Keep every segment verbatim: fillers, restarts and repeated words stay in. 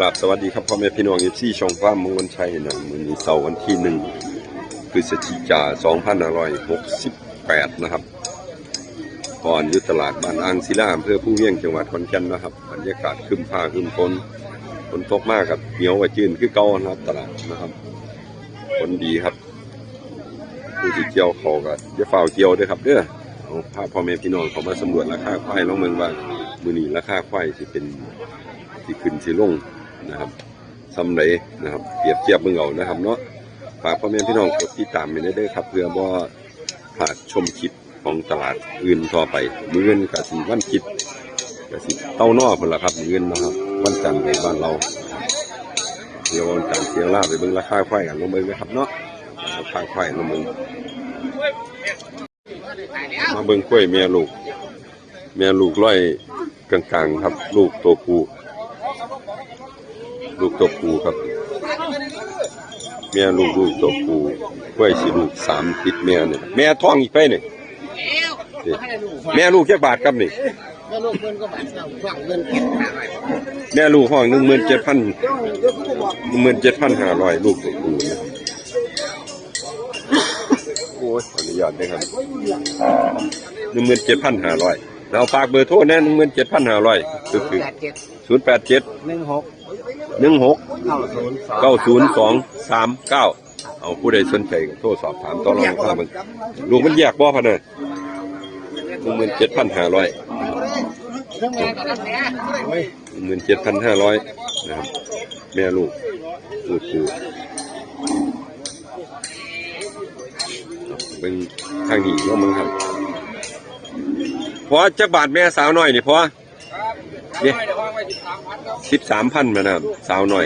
ครับ สวัสดีครับ พ่อแม่พี่น้อง เอฟซี ช่องฟาร์มมงคลชัยนะ มื้อนี้เสาร์วันที่หนึ่ง พฤศจิกา สองพันห้าร้อยหกสิบแปด นะครับ ก่อนอยู่ตลาดบ้านอ่างศิลา อำเภอภูเวียง จังหวัดขอนแก่นนะครับ บรรยากาศครึ้มฟ้าครึ้มฝน ฝนตกมากครับ เหนียวกว่าจื้นคือเก่านะครับ ตลาดนะครับ ฝนดีครับ ผู้ที่เกี่ยวเขาก็อย่าฟ้าวเกี่ยวเด้อครับเด้อ เอาพาพ่อแม่พี่น้องเขามาสำรวจราคาควายลองเบิ่งว่า มื้อนี้ราคาควายสิเป็น สิขึ้นสิลงนะครับ ส่ำใดนะครับ เปรียบเทียบเบิ่งเอานะครับเนาะ ฝากพ่อแม่พี่น้องกดติดตามไปเด้อครับ เพื่อบ่พลาดชมคลิปของตลาดอื่นต่อไป มื้ออื่นก็สิวันอาทิตย์ ก็สิเต้านอพุ่นล่ะครับ มื้ออื่นนะครับ วันจันทร์ในบ้านเรา เดี๋ยววันจันทร์เสียเวลาไปเบิ่งราคาควายกันลองเบิ่งนะครับเนาะ ราคาควายลองเบิ่ง มาเบิ่งควายแม่ลูก แม่ลูกร้อยกลางๆครับ ลูกตัวผู้ ลูกตัวผู้ครับ แม่ลูก ลูกตัวผู้ ควายสิลูกสามติดแม่เนี่ย แม่ท้องอีกไปเนี่ย นี่ แม่ลูกจักบาทครับนี่ แม่ลูกเพิ่นก็บาดเจ้าช่วงเงินเก็บหาไว้ แม่ลูกห้อง หนึ่งหมื่นเจ็ดพัน หนึ่งหมื่นเจ็ดพันห้าร้อย ลูกตัวผู้นะ โอ้ย ขออนุญาตด้วยครับ หนึ่งหมื่นเจ็ดพันห้าร้อย แล้วฝากเบอร์โทรแน่ หนึ่งหมื่นเจ็ดพันห้าร้อย คือคือ แปดเจ็ด ศูนย์แปดเจ็ด หนึ่งหก หนึ่งหก เก้าศูนย์สอง เก้าศูนย์สอง สามเก้า เอาผู้ใดสนใจก็โทรสอบถามต่อรองราคาเบิ่ง ลูกมันแยกบ่พะเนอะ หนึ่งหมื่นเจ็ดพันห้าร้อย หนึ่งหมื่นเจ็ดพันห้าร้อย นะครับ แม่ลูก ลูกผู้ เบิ่งทางนี้เนาะ เบิ่งครับ พอจักบาทแม่สาวน้อยนี่พอ เนี่ย สิบสามพันมานะครับ สาวน้อย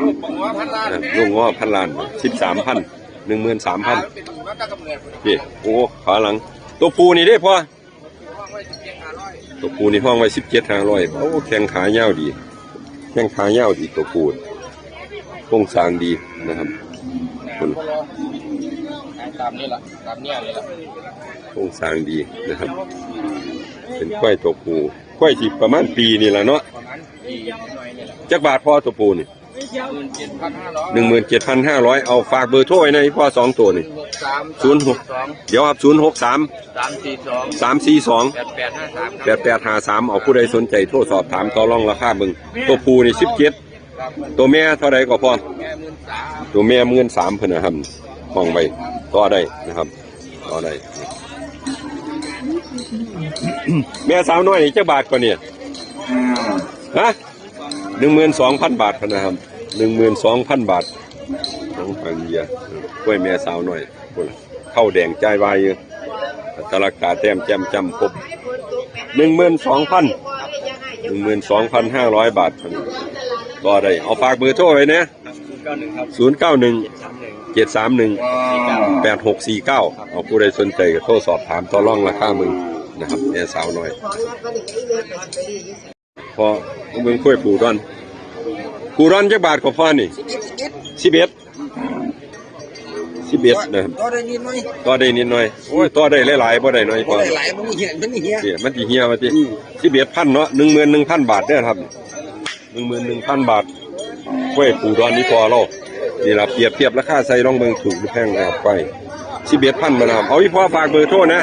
ลูกงัวพันล้าน ลูกงัวพันล้าน สิบสามพัน หนึ่งหมื่นสามพัน นี่ โอ้ ขาหลัง ตัวผู้นี่เด้พอ ตัวผู้นี่ห้องไว้สิบเจ็ดห้าร้อย โอ้ แข้งขายาวดี แข้งขายาวดีตัวผู้ โครงสร้างดีนะครับ คุณ ตามนี่ล่ะ ตามเนี่ยนี่ล่ะ โครงสร้างดีนะครับ เป็นควายตัวผู้ ควายสิประมาณปีนี่แหละเนาะ ประมาณปีหน่อยนี่ล่ะ จักบาทพอตัวผู้นี่ หนึ่งหมื่นเจ็ดพันห้าร้อย หนึ่งหมื่นเจ็ดพันห้าร้อย เอาฝากเบอร์โทรไว้นะ อีพ่อสองตัวนี่ หกสาม ศูนย์หก สอง เดี๋ยวครับ ศูนย์หกสาม สามสี่สอง สามสี่สอง แปดแปดห้าสาม ครับ แปดแปดห้าสาม เอาผู้ใดสนใจโทรสอบถามต่อรองราคาเบิ่ง ตัวผู้นี่สิบเจ็ด ตัวแม่เท่าใดก็พอ แม่หมื่นสาม ตัวแม่หมื่นสามเพิ่นนะครับ ห้องไว้ ต่อได้นะครับ ต่อได้ แม่สาวน้อยนี่จักบาทกว่านี่ ฮะ หนึ่งหมื่นสองพันบาทนะครับ หนึ่งหมื่นสองพันบาท ของทางเยีย กล้วยแม่สาวน้อย พุ่นล่ะ เข้าแดงจ่ายวายอยู่ อัตลักษณ์ตาแต้มแจ่มจ้ำครบ หนึ่งหมื่นสองพัน หนึ่งหมื่นสองพันห้าร้อยบาท ต่อได้ เอาฝากเบอร์โทรไว้นะ ศูนย์เก้าหนึ่ง ครับ ศูนย์เก้าหนึ่ง เจ็ดสามหนึ่ง แปดหกสี่เก้า เอาผู้ใดสนใจก็โทรสอบถามต่อรองราคาเบิ่งนะครับ แม่สาวน้อย พอเบิ่งกล้วยผูดอน ผูดอนจักบาทก็พอนี่ สิบเอ็ด สิบเอ็ดนะครับ ต่อได้นิดหน่อย ต่อได้นิดหน่อย โอ้ย ต่อได้หลายๆ บ่ได้น้อยพอ บ่ได้หลาย มันมีเหีย มันมีเหีย นี่ มันสิเหียว่าติ อืม สิบเอ็ดพันเนาะ หนึ่งหมื่นหนึ่งพันบาทเด้อครับ หนึ่งหมื่นหนึ่งพันบาท กล้วยผูดอนนี่พอเรา นี่ล่ะ เปรียบเทียบราคาใส่ลองเบิ่งถูกหรือแพงนะครับ ไป สิบเอ็ดพันบาทนะครับ เอาอีพ่อฝากเบอร์โทรนะ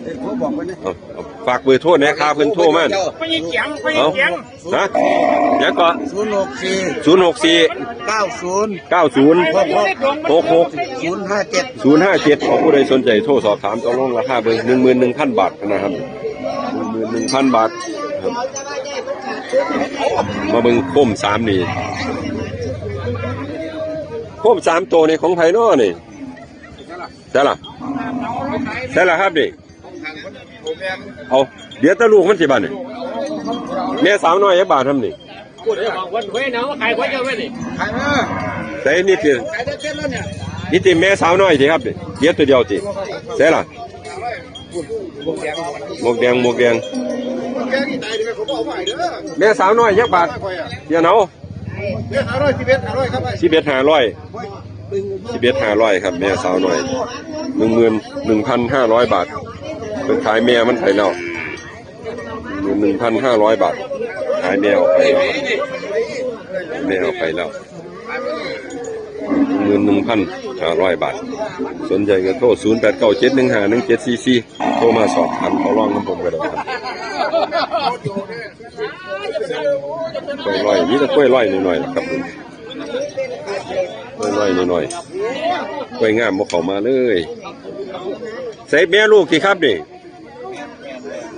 เอ้ย โทรบอกเพิ่นนะ เอา เอา ฝากเบอร์โทรนะ ค่าเพิ่นโทรมา ไปยิงเสียง ไปยิงเสียง ฮะ ยังก่อน ศูนย์หกสี่ ศูนย์หกสี่ เก้าศูนย์ เก้าศูนย์ หกหก หกหก ศูนย์ห้าเจ็ด ศูนย์ห้าเจ็ด ของผู้ใดสนใจโทรสอบถามต่อรองราคาเบิ่ง หนึ่งหมื่นหนึ่งพันบาทนะครับ หนึ่งหมื่นหนึ่งพันบาทครับ มาเบิ่งโคมสามนี่ โคมสามตัวนี่ของไผน้อนี่ ใช่ล่ะ ใช่ล่ะครับนี่ เอา เดี๋ยวตะลูกมันสิบาทนี่ แม่สาวน้อยจักบาททำนี่ ขายไว้เนาะ ขายไว้เยอะไหมนี่ ใส่นี่ติ นี่ติแม่สาวน้อยสิครับนี่ เดี๋ยวตัวเดียวสิ ใช่ล่ะ หมวกแดง หมวกแดง แม่สาวน้อยจักบาท เดี๋ยวเนาะ สิบเอ็ดห้าร้อยครับ สิบเอ็ดห้าร้อย สิบเอ็ดห้าร้อยครับ แม่สาวน้อย หนึ่งหมื่นหนึ่งพันห้าร้อยบาท เพิ่นขายแม่มันไปแล้ว หนึ่งพันห้าร้อยบาท ขายแม่ออกไปแล้วครับ แม่ออกไปแล้ว หมื่นหนึ่งพันห้าร้อยบาท สนใจก็โทร ศูนย์แปดเก้า เจ็ดหนึ่งห้า หนึ่งเจ็ดสี่สี่ โทรมาสอบถามต่อรองกับผมก็ได้ครับ กล้วยร้อย มีแต่กล้วยร้อยหน่อยๆนะครับ กล้วยร้อยหน่อยๆ กล้วยงามบ่เข้ามาเลย ใส่แม่ลูกสิครับนี่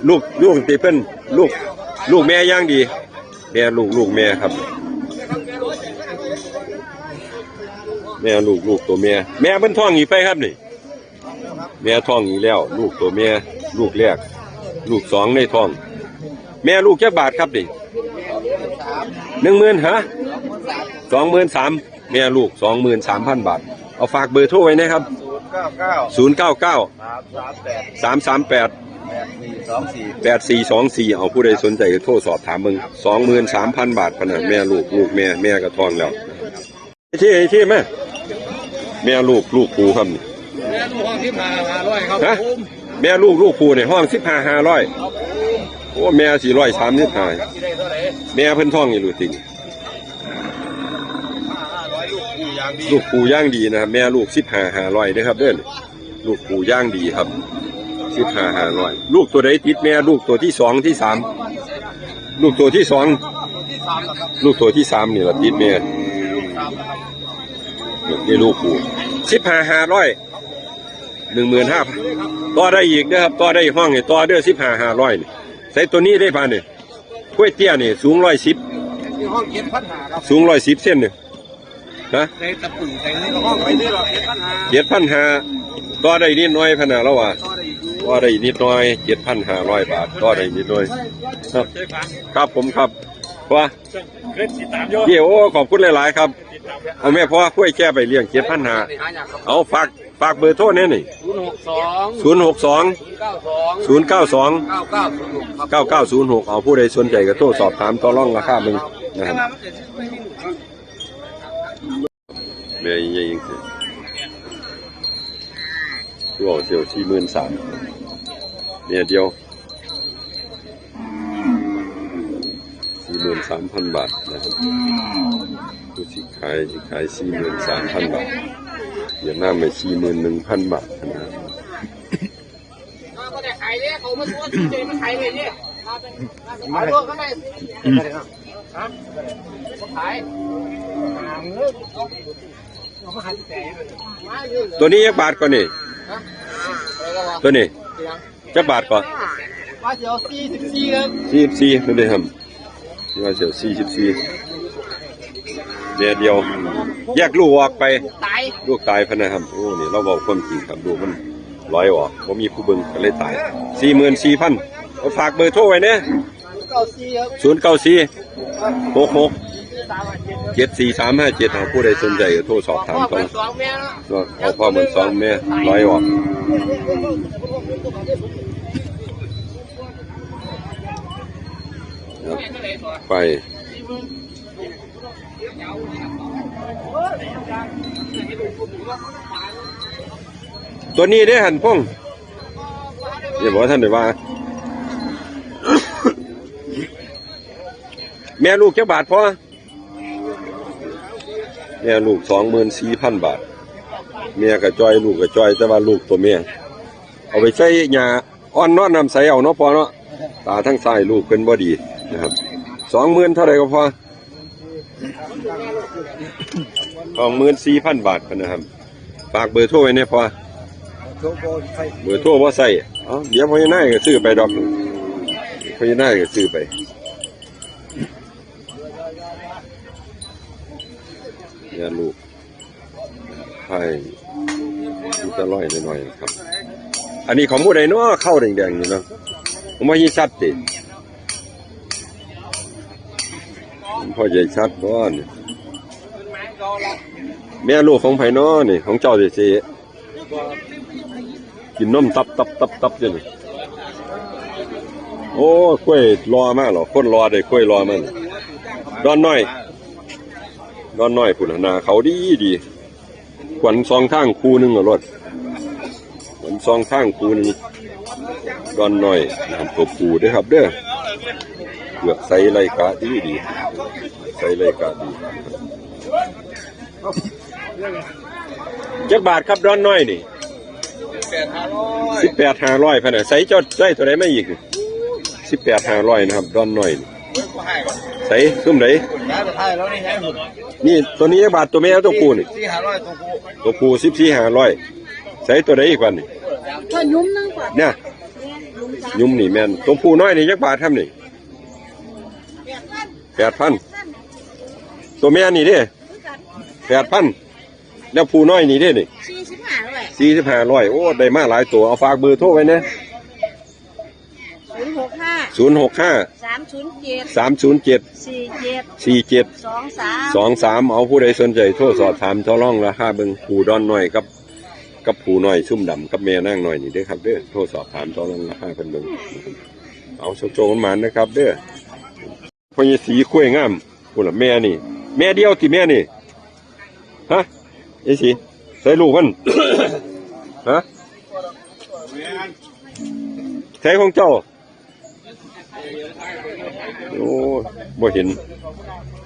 ลูก ลูกติเพิ่น ลูก ลูกแม่ย่างดี แม่ลูก ลูกแม่ครับ แม่ลูก ลูกตัวแม่ แม่เพิ่นท้องอีกไปครับนี่ แม่ท้องอีกแล้ว ลูกตัวแม่ ลูกแรก ลูกสองในท้อง แม่ลูกจักบาทครับนี่ หนึ่งหมื่น ฮะ สองหมื่นสาม แม่ลูก สองหมื่นสามพันบาท เอาฝากเบอร์โทรไว้นะครับ ศูนย์เก้าเก้า สามสามแปด แปดสี่สองสี่ เอาผู้ใดสนใจก็โทรสอบถามเบิ่ง สองหมื่นสามพันบาทพะนะ แม่ลูก ลูกแม่ แม่ก็ท้องแล้ว ที่ ที่แม่ แม่ลูก ลูกผู้ครับนี่ แม่ลูกห้องสิบห้าห้าร้อยครับ ฮะ ผม แม่ลูก ลูกผู้นี่ห้องสิบห้าห้าร้อย โอ้ แม่สี่ร้อยสามสิบห้า แม่เพิ่นท้องอยู่หรือติ ลูกผู้ย่างดีนะครับ แม่ลูกสิบห้าห้าร้อยเด้อครับเด้อ ลูกผู้ย่างดีครับ สิบห้าห้าร้อย ลูกตัวใดติดแม่ ลูกตัวที่สองที่สาม ลูกตัวที่สอง ลูกตัวที่สามนี่ละติดแม่ นี่ลูกผู้ สิบห้าห้าร้อย หนึ่งหมื่นห้าพัน ต่อได้อีกเด้อครับ ต่อได้อีกห้องนี่ ต่อเด้อ สิบห้าห้าร้อย นี่ ใส่ตัวนี้ได้พันนี่ กล้วยเตี้ยนี่ สูงร้อยสิบ ห้องเจ็ดพันห้าครับ สูงร้อยสิบเซนนี่ ฮะ ใส่ตะปูใส่เงินก็ห้องไปนี่หรอก เจ็ดพันห้า เจ็ดพันห้า ต่อได้นิดหน่อยพะนะ แล้วว่า ต่อได้อีกอยู่ ต่อได้นิดหน่อย เจ็ดพันห้าร้อยบาท ต่อได้นิดหน่อย ครับ ครับผมครับ พ่อ เดี๋ยว โอ้ ขอบคุณหลายๆครับ เอาแม่พ่อกล้วยแจ้ไปเลี้ยง เจ็ดพันห้า เอาฝาก ฝากเบอร์โทรแน่นี่ ศูนย์หกสอง ศูนย์หกสอง ศูนย์เก้าสอง ศูนย์เก้าสอง เก้าเก้าศูนย์หกครับ เก้าเก้าศูนย์หก เอาผู้ใดสนใจก็โทรสอบถามต่อรองราคาเบิ่งนะครับ แม่ใหญ่จริงๆ ตัวเสี่ยว สี่หมื่นสาม เนี่ยเดียว สี่หมื่นสามพันบาทนะครับ ผู้สิขายสิขาย สี่หมื่นสามพันบาท เวียดนามไป สี่หมื่นหนึ่งพันบาทนะครับ ก็ได้ขายเลย เขามาตัวจริงๆมาขายเลยเนี่ย มาเป็นมาเป็นมาลวกข้างใน อืม ฮะ ขาย ตัวนี้จักบาทก่อนนี่ ตัวนี้ จักบาทก่อน ว่าสิเอาสี่สิบสี่ครับ สี่สิบสี่ ตัวนี้ครับ ว่าสิเอาสี่สิบสี่ แม่เดียว แยกลูกออกไป ตาย ลูกตายพะนะครับ โอ้ นี่เราเว้าความจริงครับ ลูกมันลอยออก บ่มีผู้เบิ่งก็เลยตาย สี่หมื่นสี่พัน เอาฝากเบอร์โทรไว้เนี่ย ศูนย์เก้าสี่ครับ ศูนย์เก้าสี่ หกหก เจ็ดสี่สามห้าเจ็ด หากผู้ใดสนใจก็โทรสอบถามก่อน พ่อเหมือนสองแม่เนาะ เนาะ เอาพ่อเหมือนสองแม่ ลอยออก ครับ ไป ตัวนี้ได้หันพง อย่าบอกว่าท่านได้ว่า แม่ลูกจักบาทพอ แม่ลูก สองหมื่นสี่พันบาท แม่ก็จ่อย ลูกก็จ่อย แต่ว่าลูกตัวแม่ เอาไปใส่หญ้าอ่อนนอนน้ำใสเอาเนาะพ่อเนาะ ตาทั้งซ้ายลูกเพิ่นบ่ดีนะครับ สองหมื่นเท่าใดก็พอ สองหมื่นสี่พันบาทพะนะครับ ฝากเบอร์โทรไว้เนี่ยพ่อ โทรบ่ใส่ เบอร์โทรบ่ใส่ เอ้า เดี๋ยวพ่อใหญ่นายก็ซื้อไปดอก พ่อใหญ่นายก็ซื้อไป เนี่ยลูก ให้ดูจะร้อยหน่อยๆครับ อันนี้ของผู้ใดเนาะ เข้าแดงๆนี่เนาะ ผมว่ายี่ชัดติ พ่อใหญ่ชัดบ่นี่ แม่ลูกของไผเนาะนี่ ของเจ้าเสียๆ กินนมตับตับตับตับอยู่นี่ โอ้ กล้วยรอมาเหรอ คนรอได้กล้วยรอมานี่ ดอนน้อย ดอนน้อยพุ่นน่ะ หน้าเขาดีดี ขวัญสองทางคู่หนึ่งเอารถ ขวัญสองทางคู่หนึ่ง ดอนน้อยนะครับ ตัวผู้เด้อครับเด้อ เกือบใส่ไรกะดีดี ใส่ไรกะดี จักบาทครับดอนน้อยนี่ แปดห้าร้อย สิบแปดห้าร้อย พันน่ะ ใส่เจ้าได้ตัวใดมาอีก สิบแปดห้าร้อย นะครับ ดอนน้อยนี่ ใส่ซุ่มไหน ย้ายไปไทยแล้วนี่ ย้ายหมด นี่ตัวนี้จักบาท ตัวแม่ตัวผู้นี่ สี่ห้าร้อย ตัวผู้ ตัวผู้ สิบสี่ห้าร้อย ใส่ตัวใดอีกวันนี่ ตัวยุ้มนึงกว่า เนี่ย ยุ้มนี่แม่น ตัวผู้น้อยนี่จักบาทครับนี่ แปดพัน ตัวแม่นี่เด้ แปดพัน แล้วผู้น้อยนี่เด้นี่ สี่สิบห้าร้อย สี่สิบห้าร้อย โอ้ ได้มาหลายตัว เอาฝากเบอร์โทรไว้นะ ศูนย์หกห้า ศูนย์หกห้า สามศูนย์เจ็ด สามศูนย์เจ็ด สี่เจ็ด สี่เจ็ด สองสาม สองสาม เอาผู้ใดสนใจโทรสอบถามต่อรองราคาเบิ่ง ผู้ดอนน้อยกับ กับผู้น้อยซุ่มดำกับแม่นางน้อยนี่เด้อครับเด้อ โทรสอบถามต่อรองราคาเพิ่นเบิ่ง เอาโชคๆ หมานๆ นะครับเด้อ พ่อใหญ่สีคุ้ยงาม พุ่นล่ะแม่นี่ แม่เดียวติแม่นี่ ฮะ ไอ้สี ใส่ลูกมัน ฮะ ใส่ของเจ้า โอ้ บ่เห็น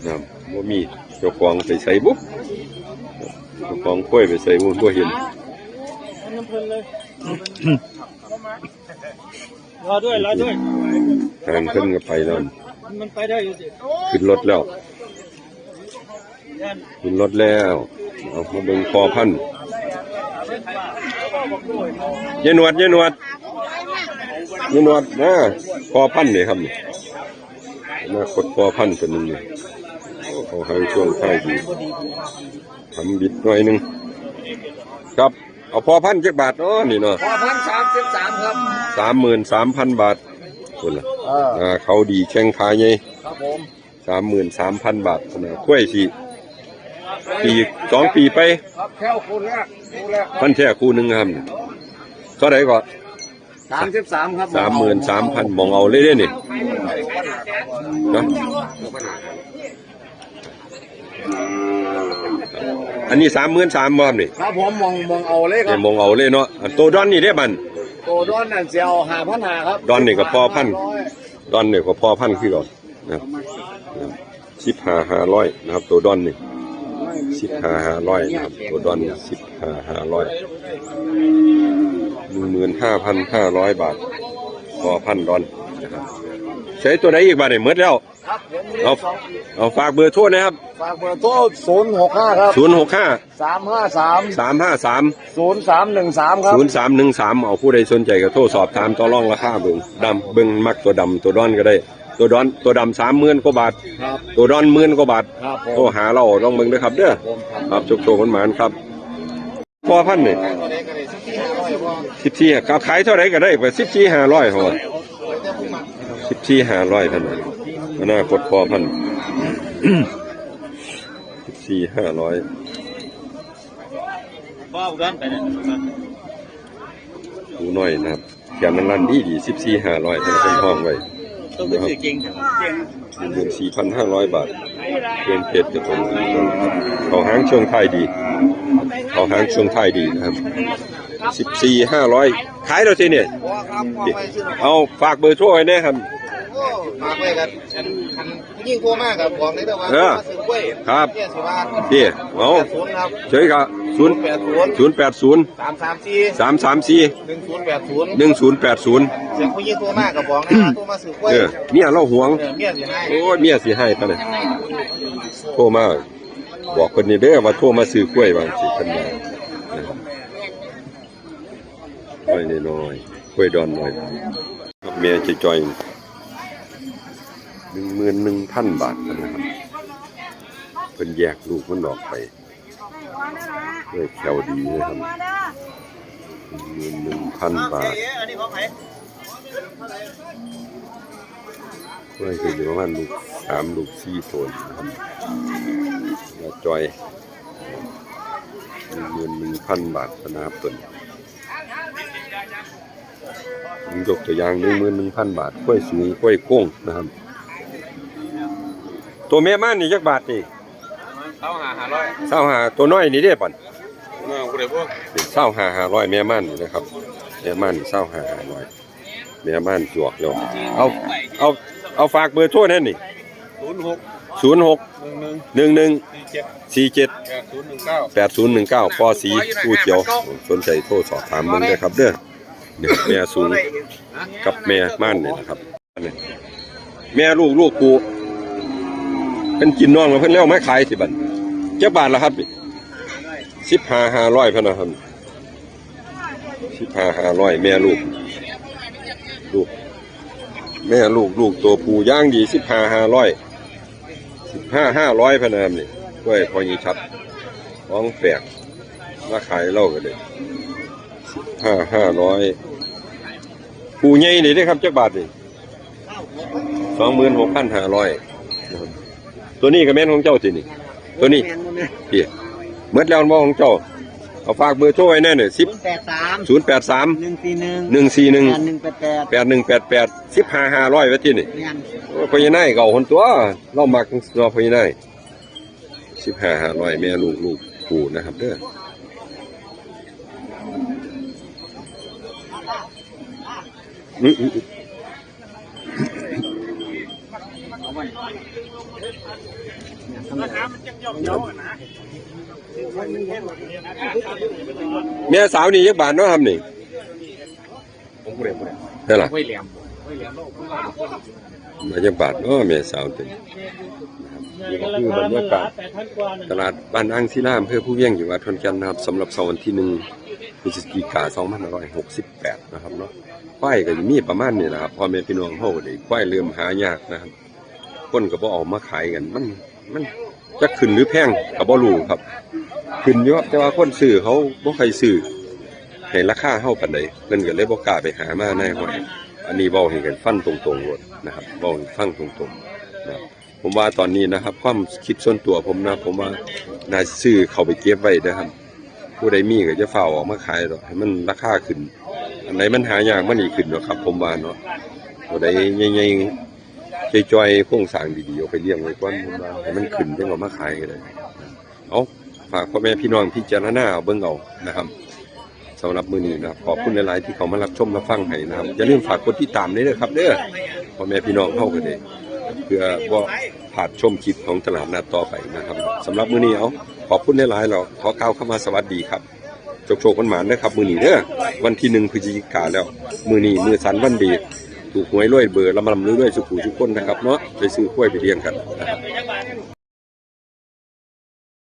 นะ บ่มีเจ้าของไปใส่บุ เจ้าของคุ้ยไปใส่บุ บ่เห็น รอด้วย รอด้วย ทางขึ้นก็ไปแล้ว มันไปได้อยู่สิ ขึ้นรถแล้ว ขึ้นรถแล้ว เอามาเบิ่งพอพันธุ์ยายหนวด ยายหนวด ยายหนวดนะ พอพันธุ์นี่ครับนี่ อนาคตพอพันธุ์ตัวหนึ่งนี่ โอ้ เขาให้ช่วงท้ายดี ทำบิดหน่อยหนึ่ง ครับ เอาพอพันธุ์จักบาทเนาะนี่เนาะ พอพันสามสิบสามครับ สามหมื่นสามพันบาท คุณล่ะ เออ อ่า เขาดีแข้งขาใหญ่ ครับผม สามหมื่นสามพันบาทนะ คุ้ยสิ ปี สองปีไป ครับแค่คู่แรกคู่แรก พันธุ์แท้คู่หนึ่งครับ เท่าไหร่ก็ สามสิบสามครับ สามหมื่นสามพัน มองเอาเลยเด้อนี่ นะ อันนี้สามหมื่นสามบ่ครับนี่ ครับผมมองมองเอาเลยค นี่ รับ มองเอาเลยเนาะ อันโตดอนนี่ได้บัน ตัวดอนนั่นเสียเอาห้าพันห้าครับ ดอนนี่ก็พอพัน ดอนนี่ก็พอพันคือกันนะครับ สิบห้าห้าร้อยนะครับ ตัวดอนนี่ สิบห้าห้าร้อยนะครับ ตัวดอนนี่ สิบห้าห้าร้อย หนึ่งหมื่นห้าพันห้าร้อยบาท พอพันดอนนะครับ ใช้ตัวใดอีกบาทเนี่ยหมดแล้ว ครับผม เอา เอาฝากเบอร์โทรนะครับ ฝากเบอร์โทรศูนย์หกห้าครับ ศูนย์หกห้า สามห้าสาม สามห้าสาม ศูนย์สามหนึ่งสามครับ ศูนย์สามหนึ่งสาม เอาผู้ใดสนใจก็โทรสอบถามต่อรองราคาเบิ่ง ดำเบิ่งมักตัวดำตัวดอนก็ได้ ตัวดอนตัวดำสามหมื่นกว่าบาท ครับ ตัวดอนหมื่นกว่าบาท ครับผม โทรหาเราลองเบิ่งเด้อครับเด้อ ผมครับ ครับโชคโชคมันหมานครับ พอพันธุ์นี่ สิบสี่ ครับ ขายเท่าไหร่ก็ได้ไป สิบสี่ห้าร้อย เขาว่า สิบสี่ห้าร้อย พันธุ์อนาคตพอพันธุ์ สิบสี่ห้าร้อย พ่อเอาเงินไปเนี่ย ผู้น้อยนะครับ แขนมันลั่นดีดี สิบสี่ห้าร้อย เป็นคนห้องไว้ ต้องไปซื้อจริง หนึ่งหมื่นสี่พันห้าร้อยบาท เพียงเพชรจะตรงนี้ครับ เขาหางช่วงท้ายดี เขาหางช่วงท้ายดีนะครับ สิบสี่ห้าร้อย ขายเราสิเนี่ย เอาฝากเบอร์โทรไว้นะครับ ฝากไว้กันอันอันยิ่งโทรมากกับบอกเลยนะว่า เออ มาซื้อกล้วย ครับ เนี่ยสิว่า พี่เอา ศูนย์ครับ เฉยครับศูนย์ แปดศูนย์ ศูนย์แปดศูนย์ สามสามสี่ สามสามสี่ หนึ่งศูนย์แปดศูนย์ หนึ่งศูนย์แปดศูนย์ เสียงผู้ยิ่งโทรมากกับบอกนะว่าโทรมาซื้อกล้วย เออ เนี่ยเราห่วง เออเมียสิให้ โอ้ย เมียสิให้ปะเนี่ยโทรมา บอกคนนี้เด้อว่าโทรมาซื้อกล้วยบางสิคนมาน้อยน้อยๆกล้วยดอนน้อย กับแม่จะจอยหนึ่งหมื่นหนึ่งพันบาทนะครับ เพิ่นแยกลูกมันออกไป กล้วยแขวดีนะครับ หนึ่งหมื่นหนึ่งพันบาท กล้วยคืออยู่ประมาณลูกสามลูกสี่โตนะครับ แม่จอย หนึ่งหมื่นหนึ่งพันบาทนะครับตัวนี้ ผมยกตัวอย่าง หนึ่งหมื่นหนึ่งพันบาท กล้วยสูง กล้วยโค้งนะครับ ตัวแม่ม่านนี่จักบาทนี่ เท่าหาห้าร้อย เศร้าห้า ตัวน้อยนี่เด้ปัน เมื่อกูได้พวก เศร้าห้าห้าร้อย แม่ม่านนี่นะครับ แม่ม่านนี่เศร้าห้าห้าร้อย แม่ม่านจวกแล้ว เอา เอา เอาฝากเบอร์โทรแหน่นี่ ศูนย์หก ศูนย์หก หนึ่งหนึ่ง หนึ่งหนึ่ง สี่เจ็ด สี่เจ็ด แปดศูนย์หนึ่งเก้า แปดศูนย์หนึ่งเก้า ป.สี ผู้เขียว สนใจโทรสอบถามเบิ่งเด้อครับเด้อ เนี่ยแม่สูงกับแม่ม่านนี่นะครับ แม่ลูกลูกผู้ เป็นกินน้องแล้วเพิ่นแล้วมาขายสิบัด จักบาทละครับ สิบห้า ห้าร้อยพันนะครับ สิบห้า ห้าร้อย แม่ลูก ลูก แม่ลูกลูกตัวผู้ย่างดี สิบห้า ห้าร้อย สิบห้า ห้าร้อยพันนะครับนี่ กล้วยพอยีชัด ของแปลก มาขายเล่ากันเลย สิบห้า ห้าร้อย ผู้ใหญ่นี่เด้อครับ จักบาทนี่ สองหมื่นหกพันห้าร้อย ตัวนี้ก็แม่นของเจ้าสินี่ ตัวนี้ แม่นบ่แม่น พี่ หมดแล้วบ่ของเจ้า เอาฝากเบอร์โทรไว้แหน่เนี่ย สิบ ศูนย์แปดสาม ศูนย์แปดสาม หนึ่งสี่หนึ่ง หนึ่งสี่หนึ่ง แปดหนึ่งแปดแปด แปดหนึ่งแปดแปด สิบห้า ห้าร้อย ไว้ที่นี่ แม่น โอ้ย พญานาคก็เอาคนตัว เรามักเนาะพญานาค สิบห้า ห้าร้อย แม่ลูกลูกผู้นะครับเด้อ อือ อือ อือ แม่สาวนี่จักบาทเนาะครับนี่ ผมผู้ใดผู้ใด นั่นล่ะ ห้วยแหลม ห้วยแหลม มาจักบาทเนาะแม่สาวตัวนี้นะครับ นี่ก็คือบรรยากาศตลาดบ้านอ่างศิลา อำเภอภูเวียง จังหวัดขอนแก่นนะครับ สำหรับเสาร์วันที่หนึ่ง พฤศจิกา สองพันห้าร้อยหกสิบแปด นะครับเนาะ ควายก็จะมีประมาณนี้แหละครับ พ่อแม่พี่น้องเฮาก็ได้ควายเริ่มหายากนะครับ คนก็บ่เอามาขายกัน มัน มันจักขึ้นหรือแพงก็บ่รู้ครับ ขึ้นอยู่ครับ แต่ว่าคนซื้อเขาบ่ค่อยซื้อให้ราคาเฮาปานใด เพิ่นก็เลยบ่กล้าไปหามาในห้อย อันนี้เว้าให้กันฟันตรงๆโลดนะครับ เว้าให้ฟังตรงๆนะครับ ผมว่าตอนนี้นะครับ ความคิดส่วนตัวผมนะ ผมว่าน่าซื้อเข้าไปเก็บไว้นะครับ ผู้ใดมีก็จะฟ้าวออกมาขายดอก ให้มันราคาขึ้น อันใดมันหายากมันนี่ขึ้นเนาะครับ ผมว่าเนาะ ตัวใดใหญ่ๆ จ่อยๆ โครงสร้างดีๆ เอาไปเลี้ยงไว้ก่อน ผมว่าให้มันขึ้นจังเอามาขายก็ได้ เอา ฝากพ่อแม่พี่น้องพิจารณาเอาเบิ่งเอานะครับ สำหรับมื้อนี้นะครับ ขอบคุณหลายๆ ที่เข้ามารับชมรับฟังให้นะครับ อย่าลืมฝากกดติดตามด้วยนะครับเด้อ พ่อแม่พี่น้องเฮาก็ได้ เพื่อบ่พลาดชมคลิปของตลาดนัดต่อไปนะครับ สำหรับมื้อนี้เอา ขอบคุณหลายๆ แล้วขอกล่าวคำว่าสวัสดีครับ โชคๆ หมานๆ นะครับ มื้อนี้เด้อ วันที่หนึ่ง พฤศจิกาแล้ว มื้อนี้มื้อสันวันดี ถูกหวยรวยเบอร์ ลำๆ รวยๆ สุขุสุขคนนะครับเนาะ ไปซื้อควายไปเลี้ยงกันนะครับ